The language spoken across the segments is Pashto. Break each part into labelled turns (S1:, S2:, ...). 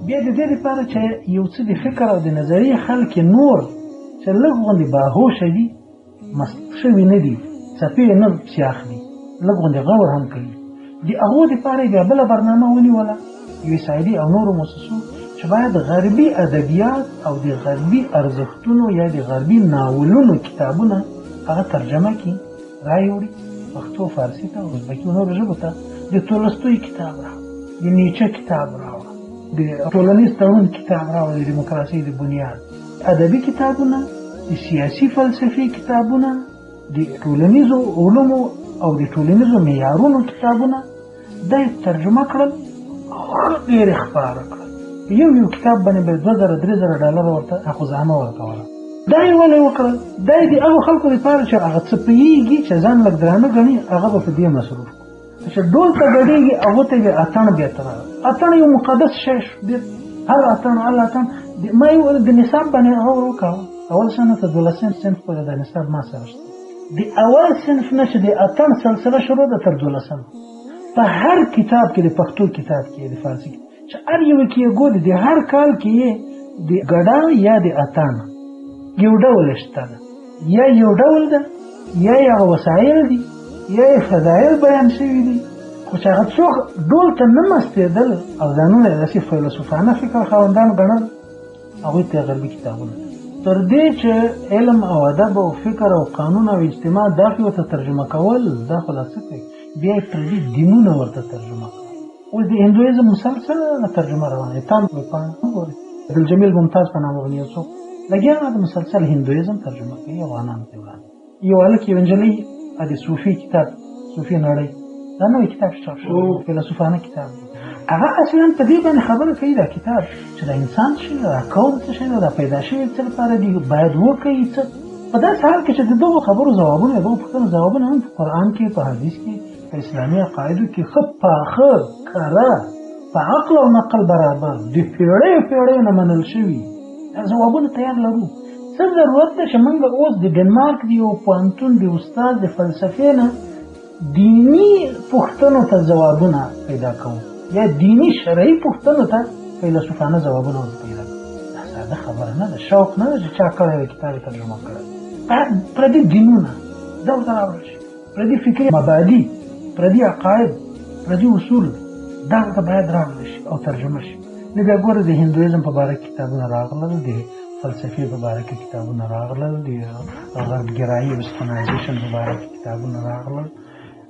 S1: بیا د دې لپاره چې یو څه د فکر او د نظریې خلک نور چې لږ غوندې باهوشه دي، مست شوي نه دي، څپې نه پسې اخلي، لږ غوندې غور هم کوي، د هغو دپاره یې بیا بله برنامه ونیوله، یو اس آی ډي او نورو موسسو، چې باید غربي ادبیات او د غربي ارزښتونو یا د غربي ناولونو کتابونه هغه ترجمه کړي، رایې وړي پښتو، فارسي ته، ازبکي او نورو ژبو ته. د تولستوی کتاب راوړه، د نیچه کتاب راوړه، د ټولنیز تړون کتاب راوړه، د دیموکراسۍ د بنیاد ادبي کتابونه، د سیاسي فلسفې کتابونه، د ټولنیزو علومو او د ټولنیزو معیارونو کتابونه دا یې ترجمه کړل، ښه ډېر یې خپاره کړل. یو یو کتاب باندې به 2000 3000 ډالر ورته خزانه ورکوله. دا یې ولې وکړل؟ دا یې د هغو خلکو لپاره چې هغه څه پوهېږي، چې ځان لږ درانه ګڼي، هغه به په دې مصروف کړو. چې ډول ته ګډېږي هغو ته بیا اتڼ بیا ته راغی. اتڼ یو مقدس شی شو، بېرته هر اتڼ هر اتڼ ما یې د نصاب باندې غور وکاوه. اول سنه ته دولسم صنف پورې د نصاب ما سره شته. د اول صنف نه چې د اتڼ سلسله شروع ده تر دولسم، په هر کتاب کې، د پښتو کتاب کې، د فارسي کې، چې هر یو کې یې ګوري، د هر کال کې یې د ګډا یا د اتڼ یو ډول شته ده، یا یو ډول ده، یا یې هغه وسایل دي، یا یې فضایل بیان شوي دي. خو چې هغه څوک ډول ته نه مستېدل او ځانونه یې داسې فیلسوفانه فکر خاوندان ګڼل، هغوی ته غربي کتابونه تر دې چې علم او ادب او فکر او قانون او اجتماع دا خو ورته ترجمه کول، دا خو لا څه کوي، بیا یې پردي دینونه ورته ترجمه کول. اوس د هندویزم مسلسله ترجمه روانه ده، تاند ویبپاڼه وګورئ، عبدالجمیل ممتاز په نامه باندې یو څوک لګیا د مسلسل هندویزم ترجمه کوي افغانانو ته وړاندې. یو هلک یو نجلۍ د صوفي کتاب، صوفي نړۍ، دا نوی کتاب چې چاپ شوی، فیلسوفانه کتاب دی، هغه اصلا په دې باندې خبره کوي دا کتاب چې دا انسان څه شی دی، دا کون څه شی دی، دا پیدا شوی څه لپاره دی، باید وکړي څه. په داسې حال کې چې د دغو خبرو ځوابونه، دغو پوښتنو ځوابونه هم په قرآن کې، په حدیث کې، په اسلامي عقایدو کې ښه پاخه کره په عقل او نقل برابر د پیړیو پیړیو نه منل شوي دا ځوابونه تیار لرو. څه ضرورت دی چې موږ اوس د ډنمارک د یو پوهنتون د استاد د فلسفې نه دیني پوښتنو ته ځوابونه پیدا کوو یا دیني شرعي پوښتنو ته فیلسوفانه ځوابونه ورته پیدا کوو؟ دا ساده خبره نه ده، شوق نه ده چې چا کړی دی کتاب یې ترجمه کړی. پردي دینونه دا ورته راوړل شي، پردي فکري مبادي، پردي عقاید، پردي اصول دا ورته باید راوړل شي او ترجمه شي. نو بیا ګوره د هندویزم په باره کې کتابونه راغلل، د فلسفې په باره کې کتابونه راغلل، د غربګرایي ویسټرنایزیشن په باره کې کتابونه راغلل،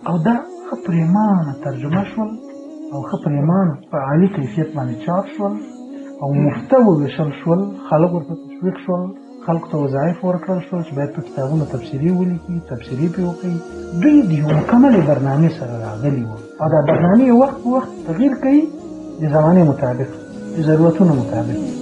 S1: او دا ښه پریمانه ترجمه شول او ښه پریمانه په عالي کیفیت باندې چاپ شول او مفته وویشل شول. خلک ورته تشویق شول، خلکو ته وظایف ورکړل شول چې باید په کتابونو تبصرې ولیکي، تبصرې پرې وکړي. دوی د یو مکملې برنامې سره راغلي وو او دا برنامې وخت په وخت تغییر کوي د زمانې مطابق، د ضرورتونو مطابق.